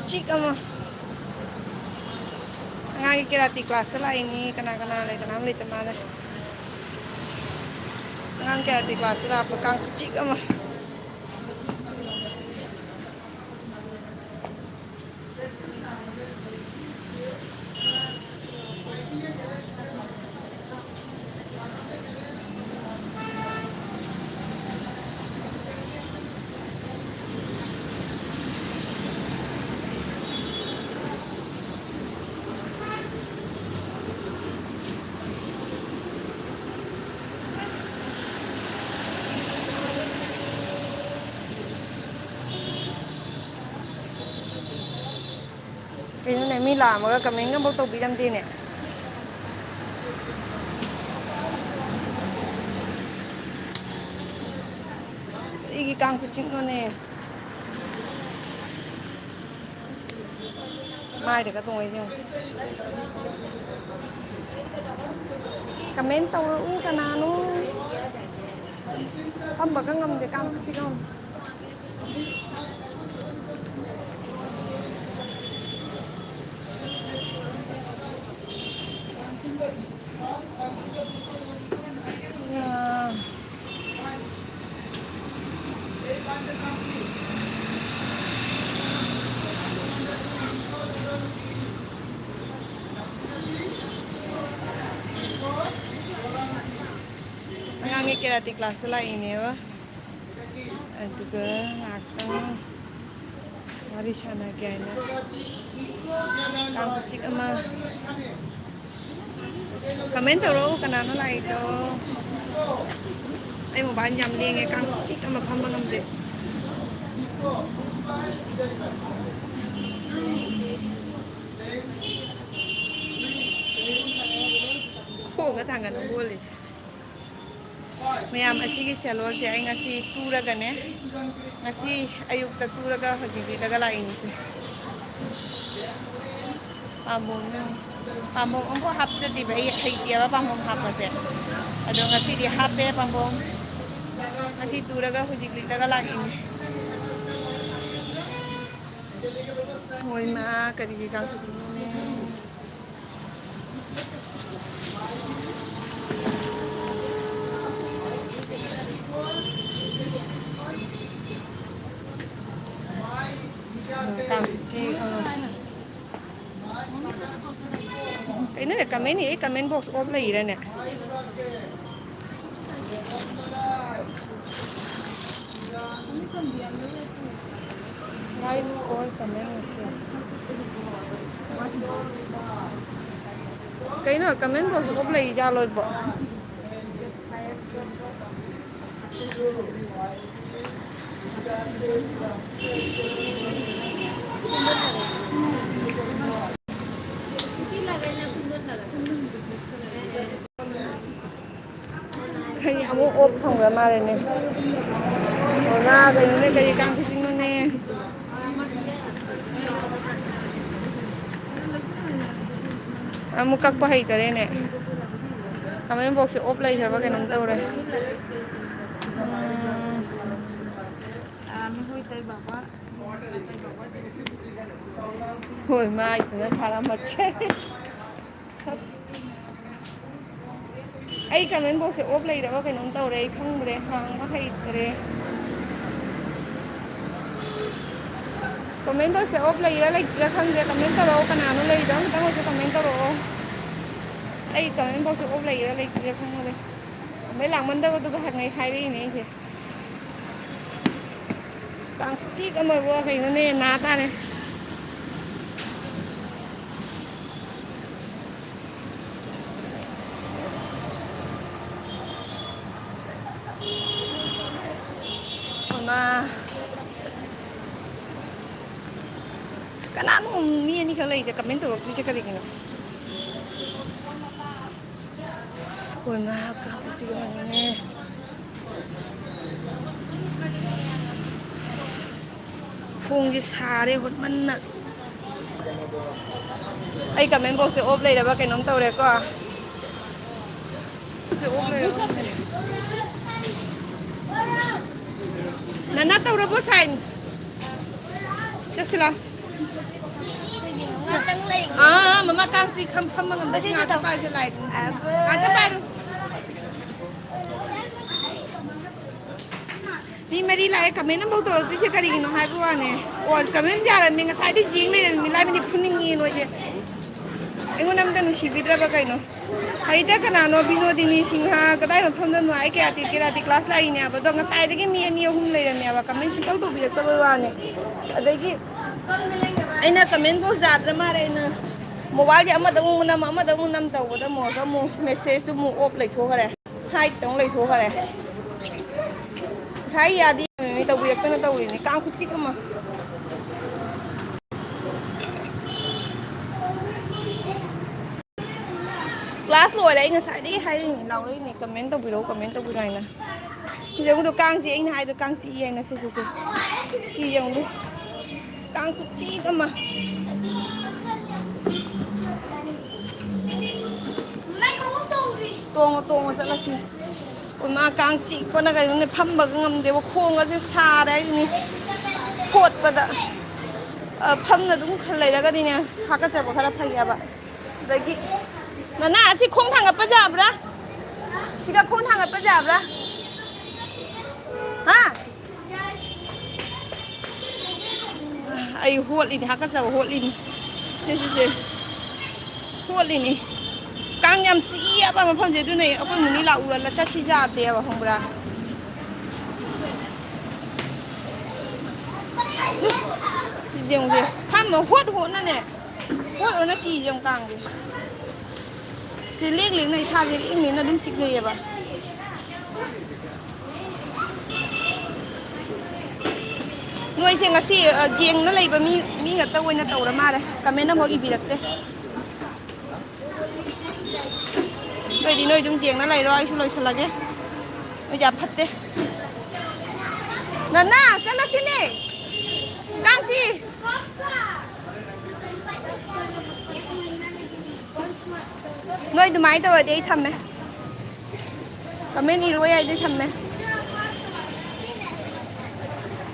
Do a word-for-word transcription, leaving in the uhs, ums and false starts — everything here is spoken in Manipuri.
ꯆꯤꯛ ꯑꯃ꯫ ꯑꯉꯥꯡꯒꯤ ꯀꯦꯔꯥꯇꯤ ꯀ꯭ꯂꯥꯁꯇ ꯂꯥꯛꯏꯅꯤ꯫ ꯀꯅꯥ ꯀꯅꯥ ꯂꯩ? ꯀꯅꯥꯝ ꯂꯩꯇ ꯃꯥꯜꯂꯦ꯫ ꯑꯉꯥꯡ ꯀꯦꯔꯥꯇꯤ ꯀ꯭ꯂꯥꯁꯇ ꯂꯥꯛꯄ ꯀꯥꯡ ꯈꯨꯆꯤꯛ ꯑꯃ꯫ ꯀꯩꯅꯣꯅꯦ, ꯃꯤ ꯂꯥꯛꯑꯝꯃꯒ comment ꯑꯃꯐꯥꯎ ꯇꯧꯕꯤꯔꯝꯗꯦꯅꯦ꯫ ꯑꯩꯒꯤ ꯀꯥꯡ ꯈꯨꯆꯤꯛꯅꯣꯅꯦ꯫ ꯃꯥꯏꯗꯒ ꯇꯣꯡꯉꯩꯁꯦ ꯌꯦꯡꯉꯣ꯫ Comment ꯇꯧꯔꯛꯎ ꯀꯅꯥꯅꯣ? ꯐꯝꯕꯒ ꯉꯝꯗꯦ, ꯀꯥꯡ ꯈꯨꯆꯤꯛ ꯑꯃ꯫ ꯑꯉꯥꯡꯒꯤ ꯀꯦꯔꯥꯇꯤ ꯀ꯭ꯂꯥꯁꯇ ꯂꯥꯛꯏꯅꯦꯕ꯫ ꯑꯗꯨꯒ ꯉꯥꯏꯍꯥꯛꯇꯪ ꯋꯥꯔꯤ ꯁꯥꯟꯅꯒꯦ ꯍꯥꯏꯅ꯫ ꯀꯥꯡ ꯈꯨꯆꯤꯛ ꯑꯃ꯫ Comment ꯇꯧꯔꯛꯎ ꯀꯅꯥꯅꯣ ꯂꯥꯛꯏꯗꯣ꯫ ꯑꯩ ꯃꯣꯕꯥꯏꯜ ꯌꯥꯝ ꯂꯦꯡꯉꯦ, ꯀꯥꯡ ꯈꯨꯆꯤꯛ ꯑꯃ, ꯐꯝꯕ ꯉꯝꯗꯦ꯫ ꯈꯣꯡꯒ ꯊꯥꯡꯒꯠꯅ ꯀꯣꯜꯂꯤ꯫ ꯃꯌꯥꯝ, ꯑꯁꯤꯒꯤ ꯁꯦꯂꯣꯟꯁꯦ ꯑꯩ ꯉꯁꯤ ꯇꯨꯔꯒꯅꯦ, ꯉꯁꯤ ꯑꯌꯨꯛꯇ ꯇꯨꯔꯒ ꯍꯧꯖꯤꯛ ꯂꯤꯠꯂꯒ ꯂꯥꯛꯏꯅꯤꯁꯦ꯫ ꯄꯥꯝꯕꯣꯝ, ꯄꯥꯝꯕꯣꯝ ꯑꯃꯐꯥꯎ ꯍꯥꯞꯆꯗꯦꯕ, ꯑꯩ ꯍꯩꯇꯦꯕ ꯄꯥꯝꯕꯣꯝ ꯍꯥꯞꯄꯁꯦ꯫ ꯑꯗꯣ ꯉꯁꯤꯗꯤ ꯍꯥꯞꯄꯦ ꯄꯥꯝꯕꯣꯝ꯫ ꯉꯁꯤ ꯇꯨꯔꯒ ꯍꯧꯖꯤꯛ ꯂꯤꯠꯂꯒ ꯂꯥꯛꯏꯅꯤ꯫ ꯍꯣꯏ ꯃꯥ, ꯀꯔꯤꯒꯤ ꯀꯥꯡ ꯈꯨꯆꯤꯡꯅꯣꯅꯦ? ꯀꯥꯡ ꯈꯨꯆꯤꯡ, ꯑ꯫ ꯀꯩꯅꯣꯅꯦ, comment ꯌꯦ, comment box off ꯂꯩꯔꯅꯦ? Why all comment message? ꯀꯩꯅꯣ, comment box off ꯂꯩ ꯖꯥꯠꯂꯣꯏꯕꯣ? ꯀꯩ ꯑꯃꯨꯛ ꯑꯣꯞ ꯊꯝꯈ꯭ꯔ ꯃꯥꯜꯂꯦꯅꯦ꯫ ꯑꯣ, ꯉꯥ ꯀꯩꯅꯣꯅꯦ, ꯀꯔꯤ ꯀꯥꯡ ꯈꯨꯆꯤꯡꯅꯣꯅꯦ? ꯑꯃꯨꯛ ꯀꯛꯄ ꯍꯩꯇꯔꯦꯅꯦ꯫ Comment box ꯁꯦ ꯑꯣꯞ ꯂꯩꯈ꯭ꯔꯕ ꯀꯩꯅꯣꯝ ꯇꯧꯔꯦ꯫ ꯎꯝ꯫ ꯍꯣꯏ, ꯃꯥꯏꯗꯨꯅ ꯁꯥꯔꯝꯃꯠꯁꯦ꯫ ꯑꯁ꯫ ꯑꯩ comment box ꯁꯦ ꯑꯣꯞ ꯂꯩꯔꯕ ꯀꯩꯅꯣꯝ ꯇꯧꯔꯦ, ꯑꯩ ꯈꯪꯗ꯭ꯔꯦ, ꯍꯥꯡꯕ ꯍꯩꯇ꯭ꯔꯦ꯫ Comment box ꯁꯦ ꯑꯣꯞ ꯂꯩꯔꯤꯔꯥ ꯂꯩꯇ꯭ꯔꯤꯔꯥ ꯈꯪꯗ꯭ꯔꯦ, comment ꯇꯧꯔꯛꯑꯣ, ꯀꯅꯥꯅꯣ ꯂꯩꯔꯤꯗꯣ ꯑꯃꯇꯪ ꯑꯣꯏꯔꯁꯨ comment ꯇꯧꯔꯛꯑꯣ꯫ ꯑꯩ comment box ꯁꯦ ꯑꯣꯞ ꯂꯩꯔꯤꯔꯥ ꯂꯩꯇ꯭ꯔꯤꯔꯥ ꯈꯪꯗ꯭ꯔꯦ꯫ ꯃꯩ ꯂꯥꯛꯃꯟꯗꯕꯗꯨꯒ ꯍꯪꯉꯩ ꯍꯥꯏꯔꯛꯏꯅꯦ ꯑꯩꯁꯦ꯫ ꯀꯥꯡ ꯈꯨꯆꯤꯛ ꯑꯃꯕꯨ ꯀꯩꯅꯣꯅꯦ, ꯅꯥ ꯇꯥꯔꯦ꯫ ꯑꯃ꯫ ꯀꯅꯥꯅꯣ ꯃꯤ ꯑꯅꯤꯈꯛ ꯂꯩꯁꯦ comment ꯇꯧꯔꯛꯇ꯭ꯔꯤꯁꯦ ꯀꯔꯤꯒꯤꯅꯣ? ꯍꯣꯏ, ꯉꯥꯏꯍꯥꯛ ꯀꯥꯞꯄꯁꯤꯒ ꯃꯥꯟꯅꯅꯦ꯫ ꯈꯣꯡꯁꯦ ꯁꯥꯔꯦ ꯍꯣꯠꯃꯟꯅ꯫ ꯑꯩ comment box ꯁꯦ ꯑꯣꯞ ꯂꯩꯔꯕ ꯀꯩꯅꯣꯝ ꯇꯧꯔꯦꯀꯣ꯫ ꯅꯅꯥ ꯇꯧꯔꯕꯣ sign? ꯆꯠꯁꯤꯂꯥ꯫ ꯃꯥ ꯀꯥꯡꯁꯤ ꯈꯝ-, ꯐꯝꯕ ꯉꯝꯗ ꯁꯤ ꯉꯥꯛꯇ ꯄꯥꯏꯔꯨꯁꯦ ꯂꯥꯏ꯫ ꯉꯥꯛꯇ ꯄꯥꯏꯔꯨ꯫ ꯃꯤ ꯃꯔꯤ ꯂꯥꯛꯑꯦ, comment ꯑꯃꯐꯥꯎ ꯇꯧꯔꯛꯇ꯭ꯔꯤꯁꯦ ꯀꯔꯤꯒꯤꯅꯣ ꯍꯥꯏꯕ ꯋꯥꯅꯦ꯫ ꯑꯣ, comment ꯌꯥꯔꯝꯃꯤ, ꯉꯁꯥꯏꯗꯤ ꯌꯦꯡ ꯂꯩꯔꯝꯃꯤ, ꯂꯥꯏꯕꯗꯤ ꯐꯨꯅꯤꯡꯉꯤ ꯅꯣꯏꯁꯦ꯫ ꯑꯩꯉꯣꯟꯗ ꯑꯝꯇ ꯅꯨꯡꯁꯤꯕꯤꯗ꯭ꯔꯕ ꯀꯩꯅꯣ? ꯍꯩꯗ ꯀꯅꯥꯅꯣ ꯕꯤꯅꯣꯗꯤꯅꯤ ꯁꯤꯡꯍ ꯀꯗꯥꯏ ꯃꯐꯝꯗꯅꯣ? ꯑꯩ ꯀꯌꯥ ꯇꯤ ꯀꯦꯔꯥꯇꯤ class ꯂꯥꯛꯏꯅꯦ ꯍꯥꯏꯕ꯫ ꯑꯗꯣ ꯉꯁꯥꯏꯗꯒꯤ ꯃꯤ ꯑꯅꯤ ꯑꯍꯨꯝ ꯂꯩꯔꯝꯃꯦ ꯍꯥꯏꯕ, comment ꯁꯨꯡꯇꯧ ꯇꯧꯕꯤꯔꯛꯇꯕꯩ ꯋꯥꯅꯦ꯫ ꯑꯗꯒꯤ ꯑꯩꯅ comment ꯐꯥꯎ ꯌꯥꯗ꯭ꯔ ꯃꯥꯜꯂꯦ꯫ ꯑꯩꯅ mobileꯁꯦ ꯑꯃꯗ ꯑꯃꯨꯛ ꯅꯝ, ꯑꯃꯗ ꯑꯃꯨꯛ ꯅꯝ ꯇꯧꯕꯗ ꯑꯃꯨꯛ, ꯑꯃꯨꯛ messageꯇꯨ ꯑꯃꯨꯛ off ꯂꯩꯊꯣꯛꯈ꯭ꯔꯦ꯫ Hideꯇ ꯑꯃꯨꯛ ꯂꯩꯊꯣꯛꯈ꯭ꯔꯦ꯫ ꯉꯁꯥꯏ ꯌꯥꯗꯦ ꯇꯧꯕꯤꯔꯛꯇꯅ ꯇꯧꯔꯤꯅꯤ꯫ ꯀꯥꯡ ꯈꯨꯆꯤꯛ ꯑꯃ꯫ Class ꯂꯣꯏꯔꯦ, ꯑꯩ ꯉꯁꯥꯏꯗꯒꯤ ꯍꯥꯏꯔꯛꯏꯅꯤ, ꯂꯥꯎꯔꯛꯏꯅꯤ, comment ꯇꯧꯕꯤꯔꯛꯑꯣ, comment ꯇꯧꯕꯤꯔꯛꯑꯣ ꯍꯥꯏꯅ꯫ ꯁꯤ ꯌꯦꯡꯉꯨꯗꯣ, ꯀꯥꯡ ꯆꯤꯛꯑꯦ, ꯑꯩꯅ ꯍꯥꯏꯗꯣ ꯀꯥꯡ ꯆꯤꯛꯏ ꯍꯥꯏꯅ꯫ ꯁꯦ, ꯁꯦ, ꯁꯦ꯫ ꯁꯤ ꯌꯦꯡꯉꯨꯗꯣ꯫ ꯀꯥꯡ ꯈꯨꯆꯤꯛ ꯑꯃ꯫ ꯇꯣꯡꯉꯣ, ꯇꯣꯡꯉꯣ, ꯆꯠꯂꯁꯤ꯫ ꯑꯣ, ꯃꯥ ꯀꯥꯡ ꯆꯤꯛꯄꯅ ꯀꯩꯅꯣꯅꯦ, ꯐꯝꯕꯒ ꯉꯝꯗꯦꯕ, ꯈꯣꯡꯒꯁꯦ ꯁꯥꯔꯦ ꯍꯥꯏꯁꯤꯅꯤ꯫ ꯈꯣꯠꯄꯗ꯫ ꯑ, ꯐꯝꯅ ꯑꯗꯨꯝ ꯈꯔ ꯂꯩꯔꯒꯗꯤꯅꯦ, ꯍꯥꯀꯠꯆꯕ ꯈꯔ ꯐꯩ ꯍꯥꯏꯕ꯫ ꯑꯗꯒꯤ, ꯅꯅꯥ, ꯑꯁꯤ ꯈꯣꯡ ꯊꯥꯡꯒꯠꯄ ꯌꯥꯕ꯭ꯔꯥ? ꯁꯤꯒ ꯈꯣꯡ ꯊꯥꯡꯒꯠꯄ ꯌꯥꯕ꯭ꯔꯥ? ꯍꯥ? ꯑꯩ ꯍꯣꯠꯂꯤꯅꯤ, ꯍꯥꯀꯠꯆꯕ ꯍꯣꯠꯂꯤꯅꯤ꯫ ꯁꯦ, ꯁꯦ, ꯁꯦ꯫ ꯍꯣꯠꯂꯤꯅꯤ꯫ ꯀꯥꯡ ꯌꯥꯝ ꯆꯤꯛꯏꯌꯦꯕ ꯃꯐꯝꯁꯦ, ꯑꯗꯨꯅ ꯑꯩꯈꯣꯏ ꯃꯨꯅꯤ ꯂꯥꯛꯎ ꯆꯠꯁꯤ ꯌꯥꯗꯦꯕ, ꯈꯪꯕ꯭ꯔꯥ? ꯁꯤ ꯌꯦꯡꯉꯨꯁꯦ꯫ ꯐꯝꯃ ꯍꯣꯠ ꯍꯣꯠꯅꯅꯦ꯫ ꯍꯣꯠ ꯍꯣꯠꯅ ꯆꯤꯁꯦ ꯌꯦꯡꯉꯨ ꯀꯥꯡꯁꯦ꯫ ꯁꯤ ꯂꯦꯡ ꯂꯦꯡꯅ ꯏꯁꯥꯁꯦ ꯂꯦꯡ ꯂꯦꯡꯅ ꯑꯗꯨꯝ ꯆꯤꯛꯂꯛꯑꯦꯕ꯫ ꯅꯣꯏꯁꯦ ꯉꯁꯤ, ꯑ, ꯌꯦꯡꯅ ꯂꯩꯕ ꯃꯤ, ꯃꯤ ꯉꯥꯛꯇ ꯑꯣꯏꯅ ꯇꯧꯔ ꯃꯥꯜꯂꯦ꯫ Comment ꯑꯃꯐꯥꯎ ꯏꯕꯤꯔꯛꯇꯦ꯫ ꯅꯣꯏꯗꯤ ꯅꯣꯏ ꯑꯗꯨꯝ ꯌꯦꯡꯅ ꯂꯩꯔꯣ, ꯑꯩꯁꯨ ꯂꯣꯏꯁꯤꯜꯂꯒꯦ꯫ ꯅꯣꯏꯗꯤ ꯌꯥꯝ ꯐꯠꯇꯦ꯫ ꯅꯅꯥ, ꯆꯠꯂꯁꯤꯅꯦ꯫ ꯀꯥꯡꯆꯤ꯫ ꯅꯣꯏ ꯑꯗꯨꯃꯥꯏꯅ ꯇꯧꯔꯗꯤ ꯑꯩ ꯊꯝꯃꯦ꯫ Comment ꯏꯔꯣ ꯌꯥꯏꯗꯤ ꯊꯝꯃꯦ꯫